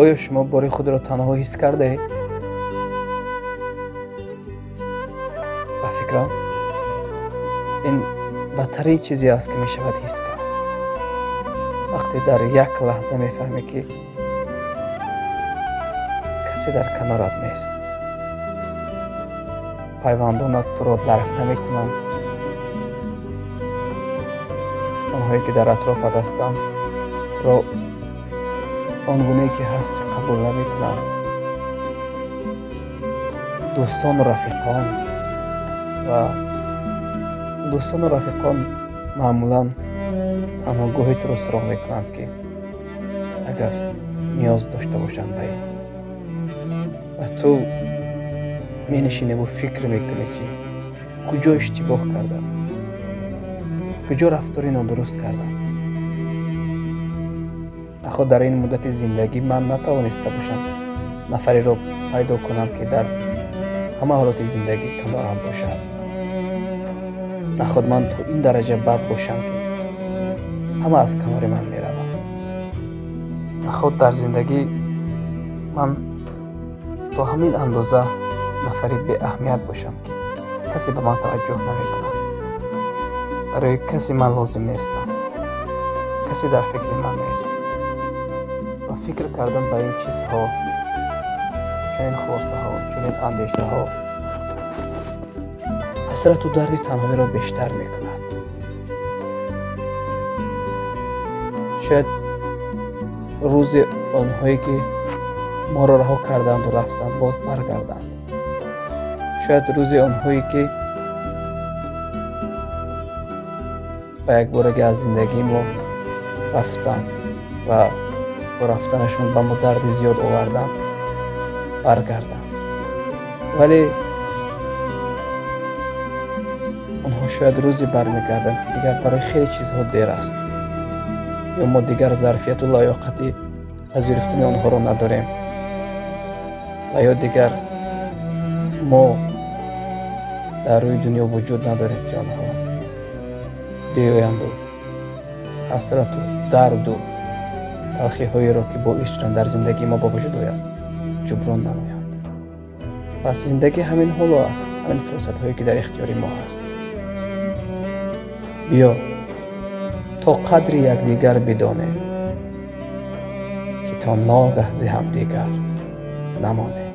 Оё шумо бори худро танҳо ҳис кардаед? Ба фикрам, ин бадтарин чизе аст, ки мешавад ҳис кард. Вақте дар як лаҳза мефаҳмӣ, ки касе дар канорат нест, пайвандонат туро дарк намекунанд, онҳое ки дар атрофат ҳастанд туро он гунае ки ҳастӣ қабул намекунанд, дӯстону рафиқон ва дӯстону рафиқон маъмулан танҳо гоҳе туро суроғ мекунанд, ки агар ниёз дошта бошанд ба ин. Ва ту менишиневу фикр мекунӣ, ки куҷо иштибоҳ кардам, куҷо рафтори нодуруст кардам. Наход дар ин муддати зиндагӣ ман натавониста бошам нафареро пайдо кунам, ки дар ҳама ҳолати зиндагӣ канорам бошад. Наход ман то ин дараҷа бад бошам, ки ҳама аз канори ман мераванд. Наход дар зиндагӣ ман то ҳамин андоза нафари беаҳамият бошам, ки касе ба ман таваҷҷӯҳ намекунад, барои касе ман лозим нестам, касе дар фикри ман нест. Ва фикр кардан ба ин чизҳо, чунин хулосаҳо, чунин андешаҳо ҳасрату дарди танҳоиро бештар мекунад. Шояд рӯзе онҳое ки моро раҳо карданду рафтанд, боз баргарданд. Шояд рӯзе онҳое ки ба якборагӣ аз зиндагии мо рафтанд ва бо рафтанашон ба мо дарди зиёд оварданд, баргарданд. Вале онҳо шояд рӯзе бармегарданд, ки дигар барои хеле чизҳо дер аст, ё мо дигар зарфияту лаёқати пазируфтани онҳоро надорем, ва ё дигар мо дар рӯи дунё вуҷуд надорем, ки онҳо биёянду ҳасрату дарду талхиҳоеро, ки боис шуданд дар зиндагии мо ба вуҷуд ояд, ҷуброн намоянд. Пас зиндагӣ ҳамин ҳоло аст, ҳамин фурсатҳое ки дар ихтиёри мо ҳаст. Биё то қадри якдигар бидонем, ки то ногаҳ зи ҳамдигар намонем.